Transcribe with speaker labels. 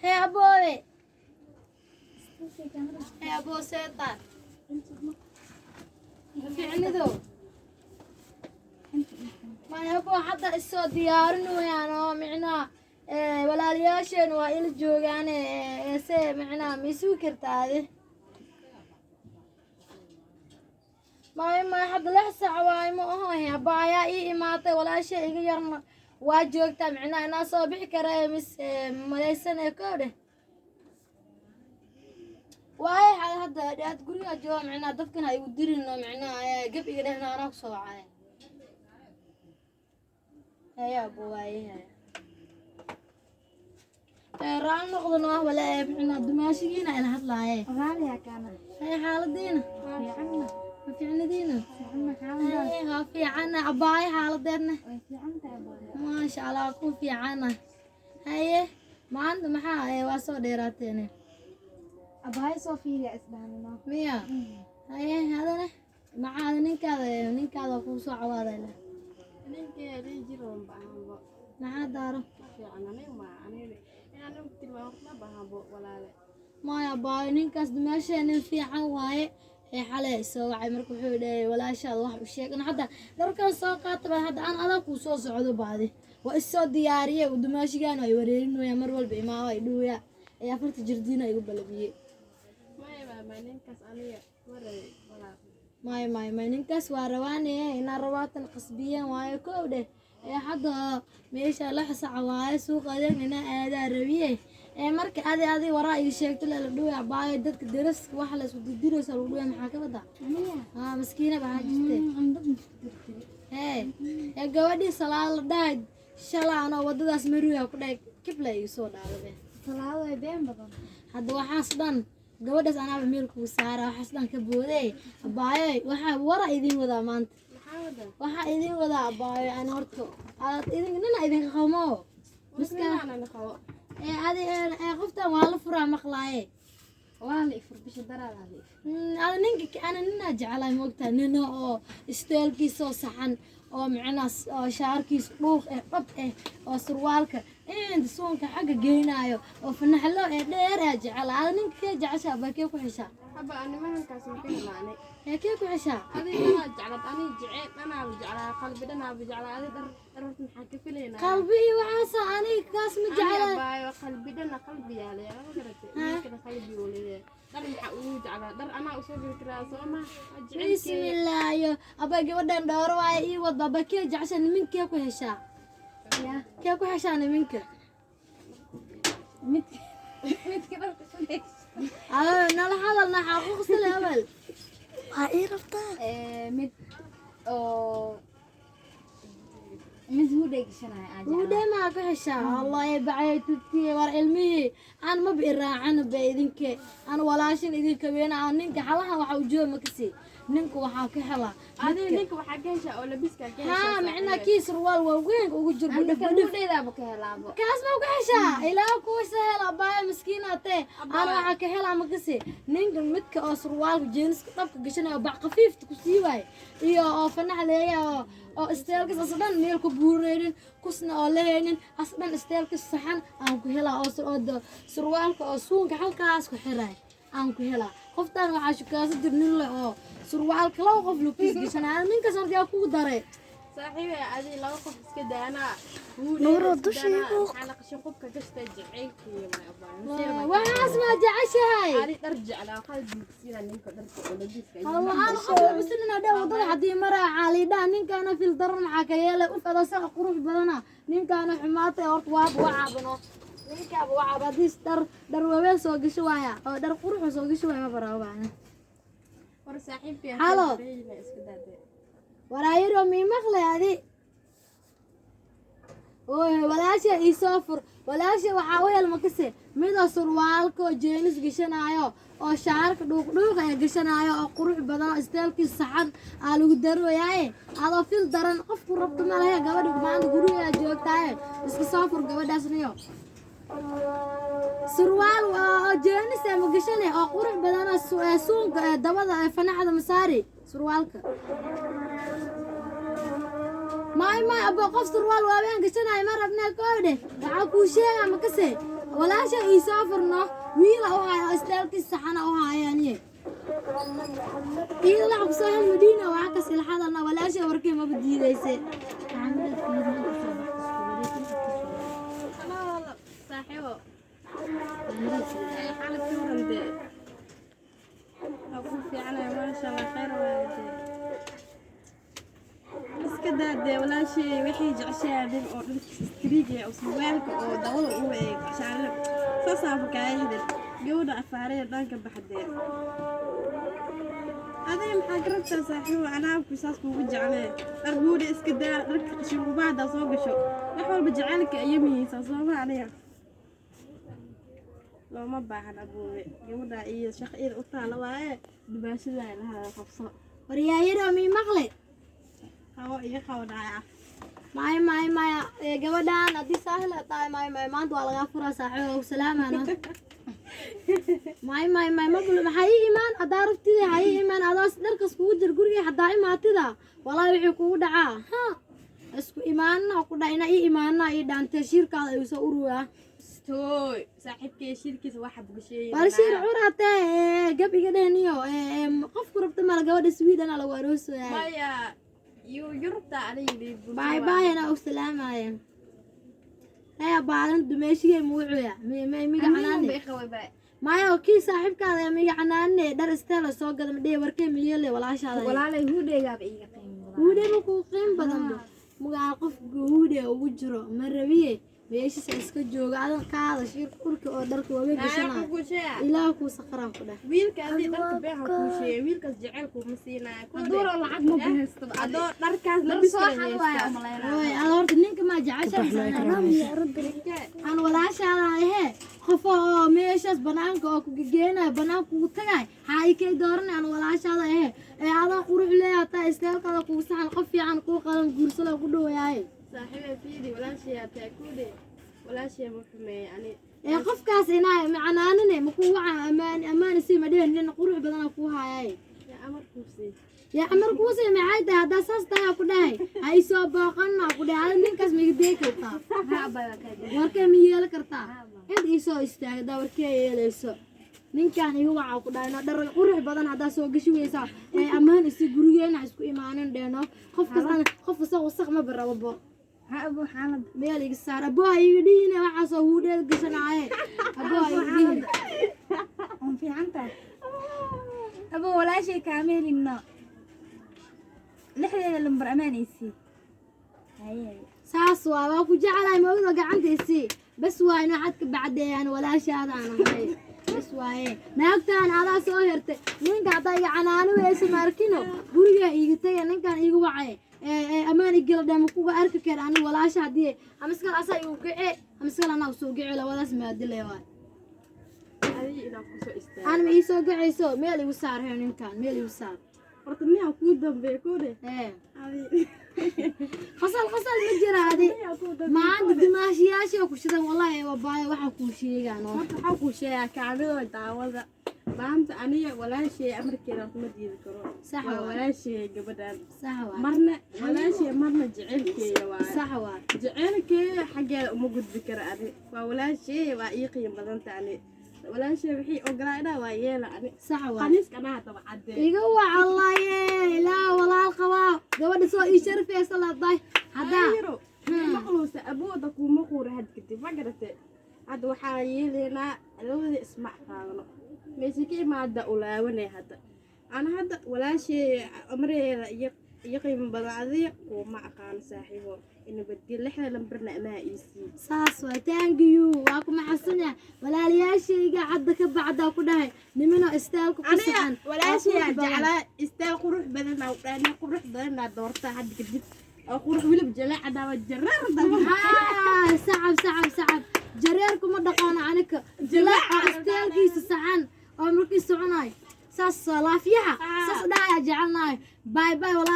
Speaker 1: Hee aboowe, hee aboo, seeta fiicnido maya aboo, hadda isoo diyaarinayaan oo micnaha walaalayaasheen waa ila joogaane, se micnaha ma isugi kartaa adi? Maya maya, hadda 6 saac waaye, ma aho. Abba ayaa ii imaatay, walaashay iga yarna waa joogtaa, micnaha inaa soo bixi kara mis malaysane koo dheh waaye. Hadda aad gurigaa jooga, micnaha dadkan ha igu dirin oo micnaha gab iga dhehna anaa kusoo wacay. Haya abbo, waaye raali noqdo ah wala micnaha dumaashigiina ila hadlaaye. Haya, xaaladiina ma fiicnadiina? Haya, waa fiicana abbaayo, xaaladeedna maasha Allah ku fiicana. Haye, maanta maxaa waa soo dheeraateene?
Speaker 2: Abaayo, soo fiiriya isdhaanino.
Speaker 1: Miya? Haye, hadane maxaad ninkaada kuu soo cawaadayla? Maxaa daaro? Maya abaayo, ninkaas dumaashee nin fiican waaye. Ee xalay soo wacay, marka wuxuu dhahay walaashaada wax u sheeg. Hadda dharkan soo qaata baa hadda aan adag kuu soo socdo baadi waa is soo diyaariyey. Dumaashigaan ay wareerinaya mar walba imaawa ay dhuuya ee afarta jirdiina igu balabiyey. Maya maya maya, ninkaas waa rabaane inaa rabaatan qasbiyeen waayo kow dheh. Ee hadda meesha 6 sac waaye, suuqa adeeg inaa aadaa rabiye. Ee marka adi waraa ii sheegto la dhuuya abaayo, dadka daraska waxa la isku dirdiraysa lagu dhuuya, maxaa ka wada? Haa, maskiina baa jirte. Hee, ee gabadhii salaad la dhahay shalay anoo wadadaas maruya ku dhahay kibla igu soo dhaadabe.
Speaker 2: Salaado way been badan.
Speaker 1: Hadda waxaas dhan gabadhaas anaaba meel kugu saara, waxaas dhan ka boodey abaayo. Waxaa wara idin wadaa maanta, waxaa idin wadaa abaayo, aan horta aad idin nina idinka qamo miska ee adi ee qoftan waa la furaa maqlaaye.
Speaker 2: Waa la ifur, bisha daraadaa la ifur.
Speaker 1: Ada ninka ana ninaa jeclaay, moogtaa, nina oo isteelkiisa oo saxan oo micnaha oo shaarkiisa dhuuq eh dhab eh oo surwaalka inta suunka xagga geynaayo oo fanaxlo ee dheer aa jecela. Ada ninka kee jeceshaa baa, kee ku xishaa?
Speaker 3: Haba, nimankaas ma ka helaanay.
Speaker 1: Ee kee ku xishaa?
Speaker 3: Adiga dhanaa jeclaad, aniga jeceyl dhanaaba jeclaa, qalbi dhanaaba jeclaa. Adi dhar dhar horta maxaa ka filaynaa?
Speaker 1: Qalbi iyo waxaasa aniga kaas ma
Speaker 3: ani
Speaker 1: jecla.
Speaker 3: Abaayo, qalbi dhana qalbi yaalay, ma garatay? Ninkana qalbi uu leeyahay. Dhar maxaa ugu jeclaa? Dhar anaa usoo geli karaa, soo ma jecelkee?
Speaker 1: Bismillaayo, abaa gabadhan dhooro waaye, ii wadba. Abaa, kee jeceshaa nimankee ku heshaa? Kee ku heshaa niminka?
Speaker 2: Mid midka dharka sudaysa.
Speaker 1: Aa, nala hadalna xaquuqsale awal.
Speaker 4: Waa ii rabtaa.
Speaker 2: Mid oo mid hudhay gashanaya aa jeclaa.
Speaker 1: Hudhe maa ku heshaa? Allah ee bacay tutiye war ilmihii aan maba iraacana ba idinke aan walaashin idinka weena aan ninka xalaha waxa u jooga ma kasi ninka waxaa ka helaa.
Speaker 3: Adiga ninka waxaa ka heshaa oo labiskaa ka heshaa.
Speaker 1: Haa, micnaa kii surwaal waaweyn ugu jiro.
Speaker 2: Aniga
Speaker 1: budhif budhif.
Speaker 2: Hudhaydaaba ka helaabo.
Speaker 1: Kaas ma ku heshaa? Ilaa kuwa sahel abaayo, miskiinaatee, aan waxaa ka helaa ma kasi ninka midka oo surwaalka jeeniska dhabka gashanaya oo bac khafiifta ku sii waaye iyo oo fanax leeya oo isteelkas as dhan meel ku buureynin kusna oo lehaynin as dhan isteelkas saxan aan ku helaa oo surwaalka oo suunka halkaas ku xiray aan ku helaa. Qoftaan waxaa shukaasa jir nin leh oo surwaalka laba qof lakuis gashanaya. Ninkaas horta yaa kugu daray?
Speaker 3: Saaxiibe, adi laba qof iska daanaa.
Speaker 4: Nuuro, dusha igu.
Speaker 3: Maxaa la qashin qofka gashtaa jaceylkii ma abaayo.
Speaker 1: Waxaas maa jeceshahay?
Speaker 3: Adi dhar jeclaa, qalbiga sida ninka dharka oo labiska.
Speaker 1: Waxaan qof labisanina dhe wadada haddii maraa caalidhaha ninkaana fil daran maxaa ka yeelay uf adasa qurux badana ninkaana xumaatay horta waaba wacaabano ninkaaba wacaab haddii dhar dhar waaween soo gasho waaya oo dhar quruxa soo gasho waaya ma baraabana.
Speaker 3: War saaxiibkii.
Speaker 1: Halo.
Speaker 3: Iska daadee.
Speaker 1: Waraayaro mii maqlay adi? Ooy, walaasha ii soo fur. Walaasha waxaa u helma kase mida surwaalka oo jeenis gashanaayo oo shaarka dhuuqdhuuqa ee gashanaayo oo qurux badan oo isteelkii saxan aa lagu darooyaaye. Adoo fil daran qofku rabto ma lehe, gabadha maanta gurigaa joogtaaye iska soo fur gabadhaas niyo surwaal oo jeenis ee ma gashane oo qurux badan oo suunka ee dabada ee fanaxda masaari surwaalka. Maay maay abo, qof surwaal waaween gashanaayo ma rabnee koodhe. Waxaa kuu sheegaa ma kase Walaasha ii soo furno, wiila u haya oo istaalkiisa saxana u haya aniye. Iyada lacag soo hel Madiina waa kas ilxadana walaasha warkii maba diidayse.
Speaker 3: Hello, saaxiibo. Ee, xaalad ka waran dee? Waa ku fiicanahay, maasha Allah, khayr waaye dee. Iska daa dee walaashay, waxay jeceshahay adiga oo dharkiisa istriiga oo surwaalka oo dabada ugu eeg shaarle. Saasaa fakaaye hidin. Gabadha afaaree dhanka baxdee. Adiga maxaa ka rabtaa saaxiibo? Anaabku saas kuugu jeclee. Dhar guuri iska daa, dharka qashin qubaa soo gasho. Wax walba jacaylka iyo mihaysaa soo ma aniga. Looma baahan abuube, gabadha iyo shaqo iyada u taala waaye, dhibaashadaa lahaa qabso.
Speaker 1: Waryaayadoo mii maqle.
Speaker 3: Qabo iyo qabo dhaya.
Speaker 1: Maya maya maya, ee gabadhan haddii saahil tahay, maya maya, maanta waa lagaa furaa saaxiibo, og salaamano. Maya maya maya, mablo maxaa ii imaan haddaa rabtida, ha ii imaan adoos dharkas kugu jir guriga haddaa imaatida, walaahi wixii kugu dhacaa ha isku imaanna ku dhac ina ii imaana ii dhaantee shiirkaada ayuu soo urugaa.
Speaker 3: Stooy saaxiibkay, shirkiisa waxa bugasheeyay.
Speaker 1: War shiir curatee gab iga dhehniyo qofku rabta mala gabadha Sweden lagu aroosaya.
Speaker 3: Maya, yurubta aniga liibu.
Speaker 1: Baay baay, anaa og salaamaya. Haya baadan dumeeshigay mugucuya miga canaane. Maya, kii saaxiibkaada miga canaane dhar isteela soo gada madhee warkee miyele walaashaada.
Speaker 2: Walaalay, huudheygaaba iiga qiimo badan.
Speaker 1: Huudhe ma kuu qiim badan ba mugaa qof huudhe ugu jiro ma rabiye, meeshisa iska jooga adan kaada shiir urka oo dharka waaweyn gashanaya.
Speaker 3: Kuusheeya.
Speaker 1: Ilaah kuu saqaraan ku dheh.
Speaker 3: Wiilka adii dharka beexa kuusheeya, wiilkaas jaceylku ma siinaayo.
Speaker 2: Hadduu rabo lacag ma bixistaba.
Speaker 3: Adoo dharkaas
Speaker 2: Dhar
Speaker 3: labiska
Speaker 2: soo xad waayo
Speaker 3: haysta.
Speaker 2: umaleynaa.
Speaker 1: Oy, ada horta ninka maa jeceshahay aan walaashaada ahee, qof oo meeshaas banaanka oo kugegeenayo banaanka kugu tagay haa ikay dooranay aan walaashaada ahee, ee adoo qurux leeyahay hataa isteelkaada kugu saxan, qof fiican kuu qalan guursala ku dhowayaaye.
Speaker 3: Saaxiiba fiidi, walaashayaa taa kuude, walaashaya ma xumeeye ani.
Speaker 1: Ee qofkaas inaa macanaanine makuu waca amaan amaan si ma dhihin nin qurux badana kuu haayay.
Speaker 3: Yaa amar kuusii?
Speaker 1: Yaa amar kuusii maxay tahay? Haddaa saas tahay aa ku dhahay ha isoo booqanna ku dhahay, ada ninkaas ma iga deegi kartaa?
Speaker 2: Haa, abay, waa kaa deegi.
Speaker 1: Warkee ma yeeli kartaa? Cid iisoo istaagay haddaa warkee yeelayso, ninkaan iga waca ku dhahay no dhar qurux badan haddaa soo gashi weysaa ee ammaan isi gurigeena isku imaanin dheeno, qof kastana qof kasta wasaq ma barababo.
Speaker 2: Haa, abo, xaalad.
Speaker 1: Meel iga saar, aboo ha iga dhihine, waxaasoo huudheed gashanaaye, aboo ha iga dhihin.
Speaker 2: Waan fiican tahay. Abo, walaashay kaama helinno. Lixdeeda lambar amaan ay sii. Haye.
Speaker 1: Saas waa ku jecelahay maogdo gacantiisii bas waa inuu xadka bacdeeyaan walaashaada aan ahay bas waaye, naagtaan adaa soo hertay ninka haddaa iga canaani weyso maarkino guriga iiga tagay, ninkaan iiga wacay ee ammaan igala dhama kuga arki kara ani walaasha haddii amaskal asaa igu kice amaskal anaa usoo kici labadaas maadile waay.
Speaker 3: Adiga inaa kusoo istaago.
Speaker 1: Aan ma ii soo kicayso, meel igu saar hee, ninkaan meel igu saar.
Speaker 3: Horta miyaa kuu dambeeya kuude?
Speaker 1: Ee
Speaker 3: adi
Speaker 1: qasal qasal ma jira adi
Speaker 3: miyaa kuu dambeeya?
Speaker 1: Maanta dimaashiyaasha ku shidan wallahi waa baayo waxaa kuu sheegaan oo
Speaker 3: Horta waxaa kuu sheegaa kacbadoo daawada maanta aniga walaashay amarkeeda kuma diidi karo.
Speaker 1: Sax
Speaker 3: waa
Speaker 1: waay.
Speaker 3: Walaashay gabadhaan
Speaker 1: Sax waay.
Speaker 3: Marna walaashay marna jecelkeeya waaye.
Speaker 1: Sax waay.
Speaker 3: Jecelkeeya xaggeeda uma gudbi karo ani, waa walaashay, waa ii qiim badanta ani, walaashay wixii ogolaa inaa waa yeela ani.
Speaker 1: Sax waay.
Speaker 3: Khaniiska anaa hadaba caddee.
Speaker 1: Iga wacallaye ilaa walaal qabaa gabadha soo ii sharfeysa la dahay haddaa.
Speaker 3: Yaro maqluusa abooda kuuma quura had kadib ma garatay, hadda waxaa yeelaynaa labada ismac qaadano meesha ka imaada ulaawanay hadda ana hadda walaashay amreeda iyo iyo qiimo badan adiga kuuma aqaano saaxiibo inabadgel, lixda lambarna amaha ii sii.
Speaker 1: Saas waay, thank you, waa ku maxadsanyahay walaalayaashayga cadda ka bacdaa ku dhahay nimino istaalka ku
Speaker 3: aniga
Speaker 1: saxan oo
Speaker 3: walaashay
Speaker 1: qurux badan.
Speaker 3: Jeclaa istaal qurux badanaa udhaana qurux badanaa doortaa hadda kadib oo qurux weliba jaleecadaaba jareer daba.
Speaker 1: Haa, sacab sacab sacab, jareerku ma dhaqaano anika, jalaaca istaalkiisa saxan oo markii soconayo saas laafiyaha saas dhahaya jecelnahay, bye bye walaa.